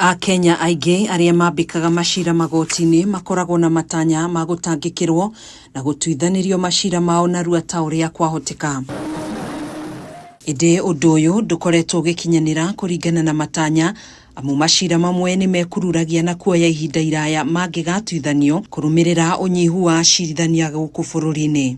Akenya aingĩ arĩa mambĩkaga macira magoti-inĩ makoragwo na matanya ma gũtangĩkĩrwo na gũtuithanĩrio macira mao narua ta ũrĩa kwahoteka. Ĩndĩ ũndũ ũyũ ndũkoretwo ũgĩkinyanĩra kũringana na matanya amu macira mamwe nĩ mekururagia na kuoya ihinda iraya mangĩgatuithanio kũrũmĩrĩra ũnyihu wa acirithania gũkũ bũrũri-inĩ.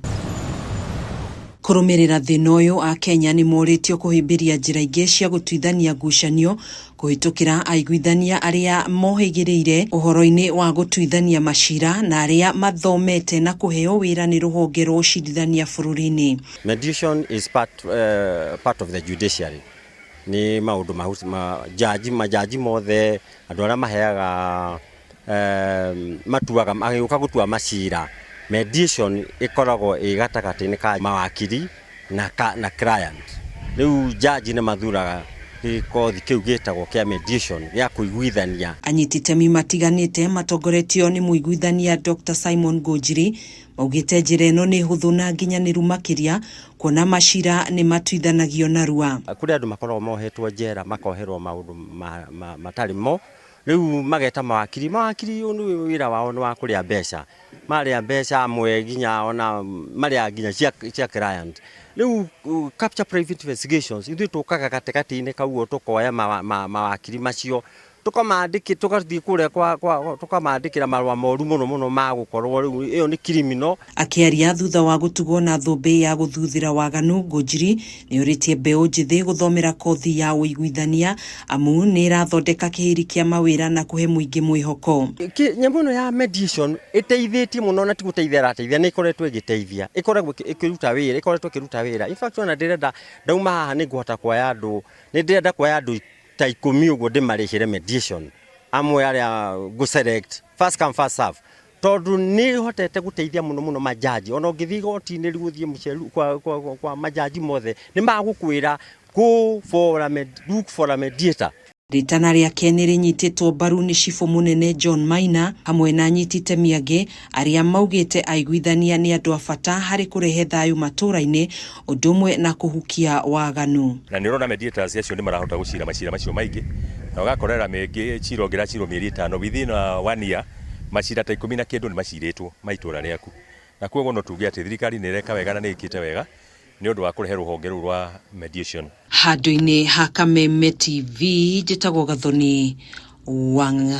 Kũrũmĩrĩra thĩna ũyũ, Akenya nĩ morĩtio kũhĩmbĩria njĩra ingĩ cia gũtuithania ngucanio kũhĩtũkĩra aiguithania arĩa mohĩgĩrĩire ũhoro-inĩ wa gũtuithania macira na arĩa mathomete na kũheo wĩra nĩ rũhonge rwa ũcirithania bũrũri-inĩ. Mediation is part, part of the judiciary. Nĩ maũndũ ma, ma jaji, majaji mothe andũ arĩa maheaga matuaga magĩũka gũtua macira, mediation ĩkoragwo ĩ gatagatĩ-inĩ ka mawakiri na, ka, na client. Rĩu jaji nĩ mathuraga gĩkothi kĩu gĩtagwo kĩa mediation gĩa kũiguithania. Anyiti itemi matiganĩte matongoretio nĩ mũiguithania Dr Simon Ngũnjiri maugĩte njĩra ĩno nĩ hũthũ na nginyanĩru makĩria kuona macira nĩ matuithanagio narua. Kũrĩ andũ makoragwo mohetwo njera makoherwo maũndũ matarĩ mo. Rĩu mageta mawakiri, mawakiri wĩra wao nĩ wa kũrĩa mbeca, marĩa mbeca amwe nginya ona marĩa nginya cia, cia client. Rĩu capture private investigations ithuĩ tũkaga gatagatĩ-inĩ kau tũkoya mawakiri macio tũkamandĩkĩ tũgathiĩ kũrĩa kwa, kwa, tũkamandĩkĩra marũa moru mũno mũno ma gũkorwo rĩu ĩyo nĩ criminal. Akĩaria thutha wa gũtugwo na thũmbĩ ya gũthuthĩra waganu, Ngũnjiri nĩorĩtie mbeũ njĩthĩ gũthomera kothi ya ũiguithania amu nĩ ĩrathondeka kĩhĩri kĩa mawĩra na kũhe mũingĩ mwĩhoko. Nyamũ ĩno ya mediation ĩteithĩtie mũno na ti gũteithia ĩrateithia, nĩ ĩkoretwo ĩgĩteithia, ĩkoragwo ĩkĩruta wĩra, ĩkoretwo ĩkĩruta wĩra. In fact ona ndĩrenda ndauma haha nĩ ngũhota kuoya andũ, nĩ ndĩrenda kuoya andũ ta ikũmi ũguo ndĩmarĩhĩre mediation, amwe arĩa ngũ select first come first serve, tondũ nĩ hotete gũteithia mũno mũno majaji. Ona ũngĩthiĩ igoti-inĩ rĩu ũthiĩ mũceru kwa, kwa, kwa, kwa majaji mothe nĩ magũkwĩra go for a med, look for a mediator. Rĩtana rĩake nĩ rĩnyitĩtwo mbaru nĩ cibũ mũnene John Maina hamwe na anyiti itemi angĩ arĩa maugĩte aiguithania nĩ andũ a bata harĩ kũrehe thayũ matũũra-inĩ ũndũ ũmwe na kũhukia waganu. Na nĩ ũrona mediators acio nĩ marahota gũcira macira macio maingĩ na ũgakorera mĩngĩ cira ũngĩracirwo mĩeri ĩtano within one year macira ta ikũmi na kĩndũ nĩ macirĩtwo ma itũra rĩaku, na koguo no tuge atĩ thirikari nĩ ĩreka wega na nĩ ĩkĩte wega nĩ ũndũ wa kũrehe rũhonge rũu rwa mediation. Handũ-inĩ ha Kameme TV, njĩtagwo Gathoni Wang'a.